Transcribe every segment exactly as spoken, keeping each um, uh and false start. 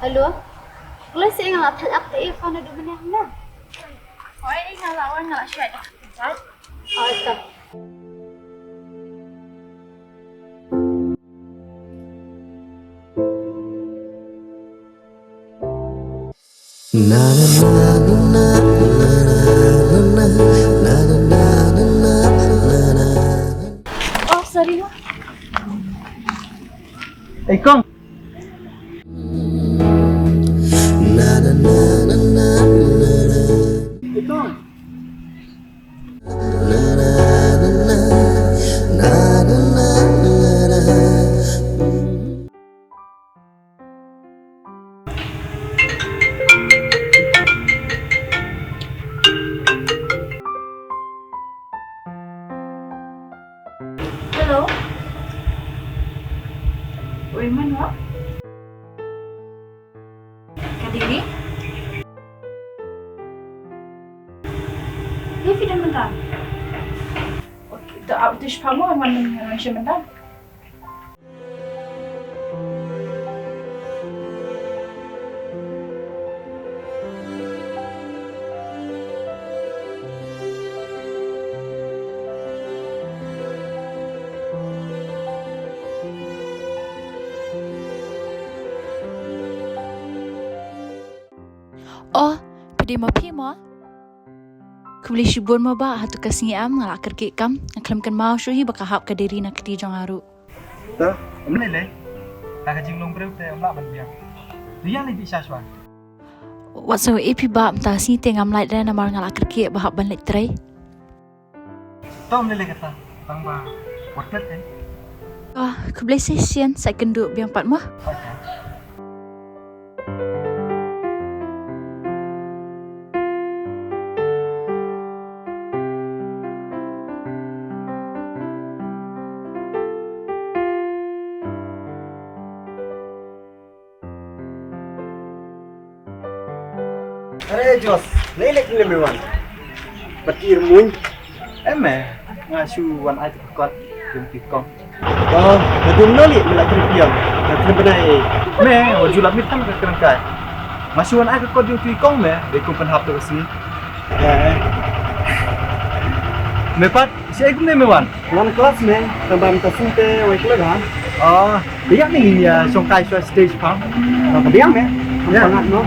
Hello. Khlei shi nga la thal ak te i phone du bne hna. Oi, nga la wan nga la shai. Oi, ta. Oh, sorry, ma. Ei, Kong. Ei, Kong. Hello. Oi, man wa? Ka Dewi? Dewi dan mentan. Oi, da abdis pamo man man shi mentan. Oh, phi dei ma phi mo? Khublei shibun mo bah, hato ka sngi em nga la kyrkieh kam, nga khlem kynmaw shuh hi ba ka hap ka diary na kti jong nga ruh. To, ym lei lei. Ka ka jinglong briew te ym lah ban biang. Ïa lei dih sha shuwa. Wat sngew ïeit phi bah, mynta sngi te ngam lait re namar nga la kyrkieh ba hap ban leit trei. To ym lei lei kata, tang ba wat klet eh. Ah, khublei shisien, sa ïakynduh biang pat mo. Okay. Are Josh, naei leh kine me wan? Bad ki ir muin? Em me, nga shu wan ai tu kot jong ki kong. Oh, nga dum no li me la trip yam. Nga trip bnai. Me, wa ju la mit tam ka kren kai. Nga shu wan ai ka kot jong ki kong me, dei kum pynhap tu ka sngi. Eh. Me pat, shaei kumne me wan? Wan klas me, tang ba mynta sngi te wai klet ha. Oh, biang ni ya shong kai shuwa stage pang. Ka biang me. Ya. Pang no.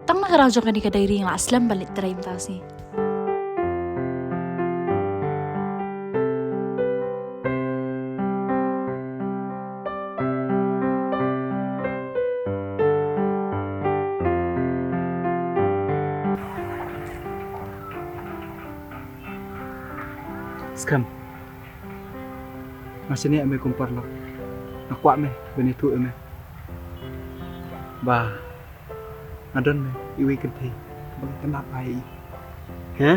Tang na ka rajong kane ka diary nga la slem ban leit trei mynta sngi. Skhem. Nga shaniah me kum paralok. Nga kwah me ban ïathuh ïa me ba nga don me iwei i kynthei ba nga tnat bha ïa i. Ha?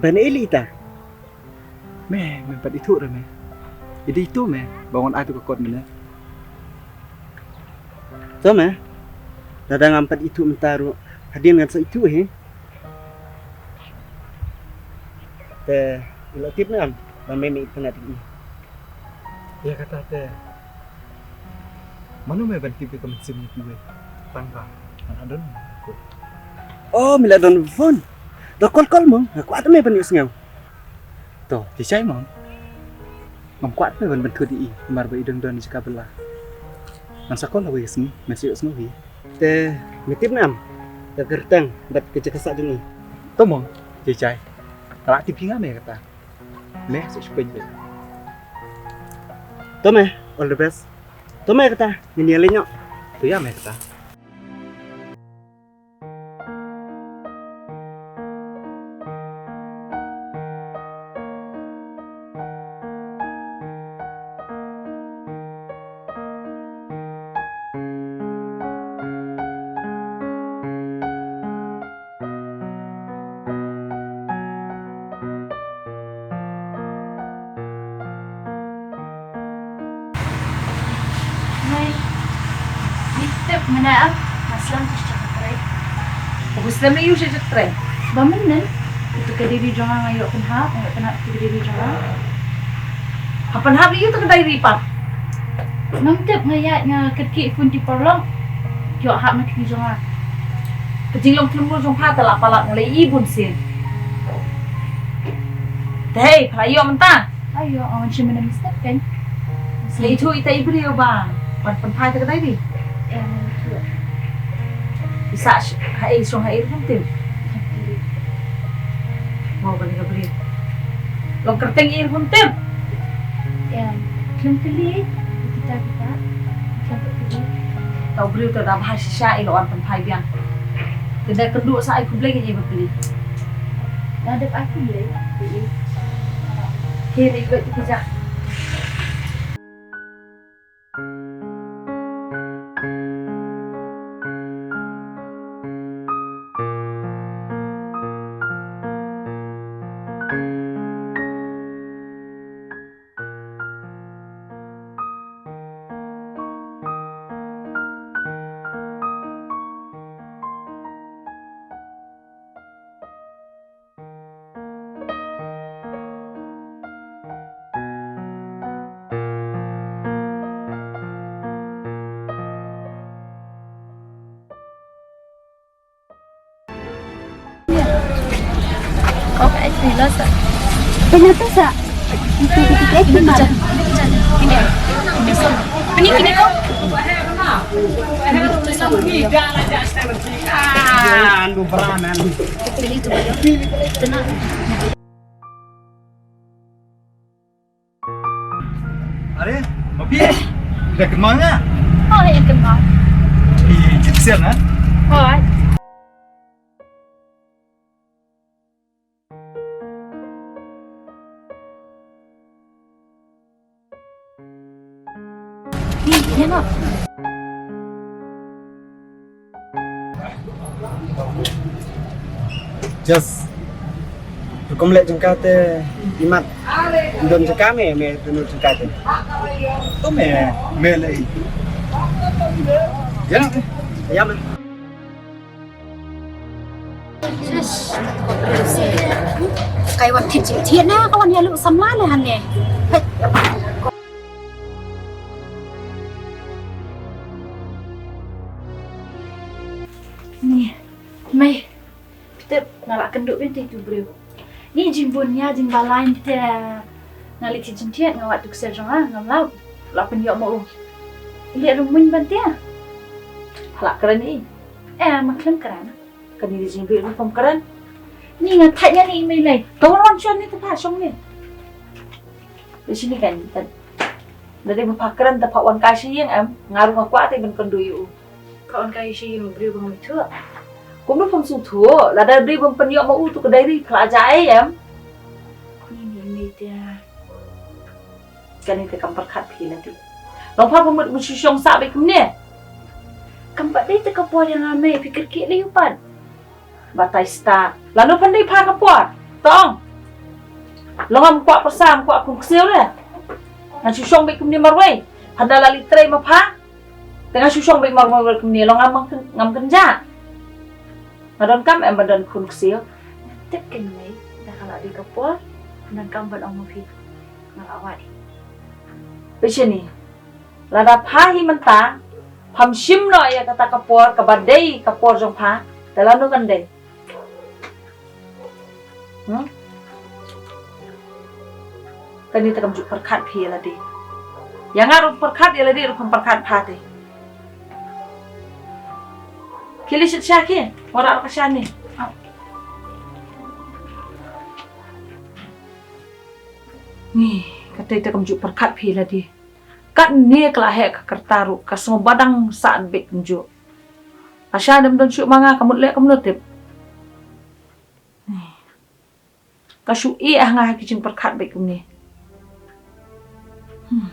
Ban ïa lei ita? Me, me pat ithuh re me. I dei itu me ba ngan ai tu ka kot mynne. To me. Lada ngam pat ithuh mynta ruh, hadien ngan sa ithuh hi. Te i la tip ne em ba me me itynnad ïa i? Ïa kata te mano me ban tip ïa ka mynsiem ïa kiwei? Tang ba nga la don. Oh, me la don phone. Da call call mo, nga kwah te me ban ïohsngew. To, jai jai mo. Ngam kwah te me ban bynthut ïa i namar ba i dang don jaka bylla. Ngan sa call ha kawei ka sngi, me sa ïohsngew hi. Te me tip ne em ka kyrteng bad ka jaka sah jong i? To mo, jai jai. Nga la tip hi nga me kata. Me sa shu peit beit. To me, all the best. To me kata, ngin ïa leit noh. To ïa me kata. Nai. Nitep mena am. Aslam tu cakap trai. Aku Islam ni you cakap trai. Ba menen? Ïa ka diary jong nga nga ïoh pynhap, nga ïoh pynhap ïa ka diary jong nga. Ha pynhap ïa ka diary pat. Ngam tip, nga ïaid nga kyrkieh phone te paralok. Ïoh hap na ka diary jong nga. Ka jinglong khlem jong pha te la palat nga la ïohi bun sien. Te hei, pha la ïoh mynta. Ayo, awan shim mynta step kan. Sa ithuh ita i briew ba ban pynphai ta ka diary. Em, ithuh. I sah sh-, ha i shong ha i rukom tim. Mo ban ka briew. Long kyrteng i rukom tim. Em, khlem kylli kita kita. Khlem kylli. Ta u briew ta da bha shisha i la wan pynphai biang. Te da kynduh sa ai khublei ïa i ba pli. Nga dep ai khublei ïa i. Te dei ka tu ka ja. Kau ka act ni lah sa. Kena tu sa. Itu kita act ni mah. Ini, ini kau. Ah, lu beranan. Tenang. Are, ma phi da kynmaw nga? Hooid, ïa kynmaw. Phi jied ksiar na? Hooid. Phi, ïa nga. Just. Rukom leh jong ka te imat. Don jong ka me, me don jong ka te. To me, me leh. Ya, ya me. Kai wan thit jing thit na, ka wan ïa lu samla le han ne. Hei. Ni, mei, phi tip, nga la kynduh bynta ïa u briew. Ni jingbun ïa jingbalai te, nga leit sha jingthied, nga wad u ksiar jong nga, ngam lap, la pynïoh ma u. Leh rung muin bynta. Pha la kren ïa i. Eh, ma khlem kren. Kane dei jingbieit rukom kren. Ni nga thait nga ni i mei lei. Ka wan wan shuwa ni te pha shong ni. Te shini kan, kan. Da dei ba pha kren te pha wan kai sha ïing em, nga ruh nga kwah te ban kynduh ïa u. Ka wan kai sha ïing briew ba ngam ithuh. Kumno pham sngewthuh, lada briew bym pynïoh ma u tu ka diary pha la jia ei em. Ni ni ni te. Kane te kam pyrkhat phi lade. Long pha pynmut ban shu shong sah beit kumne. Kam pat dei te ka por ïa nga mei phi kyrkieh lei u pat. Batai stad. Lano phan dei pha ka por. Tong. Long ngam kwah pyrsa, ngam kwah khun ksiew le. Ngan shu shong beit kumne marwei. Phan da la leit trei ma pha. Te ngan shu shong beit marwei kumne long ngam, ngam kyn-, ngam kynjah. Nga donkam em ban don khun ksiew. Tip kein mei, da ka la dei ka por. Nga donkam ban ong ma phi. Nga la wad. Phi shini. Lada pha hi mynta, pham shim noh ïa kata ka por, kaba dei ka por jong pha, te lano kan dei. Hmm? Kane te kam ju pyrkhat phi ïa lade. Ïa nga ruh pyrkhat ïa lade ruh pham pyrkhat pha te. Khie leit sha ki, ora ka shane. Ni, kata te kam ju pyrkhat phi lade. Katne ka la heh ka kyrta ruh ka sngew badang sah beit kumjuh. Asha dem don shuh ma nga ka mut leh kumno tip. Ka shu ïeh ha nga ha ki jingpyrkhat beit kumne. Hmm.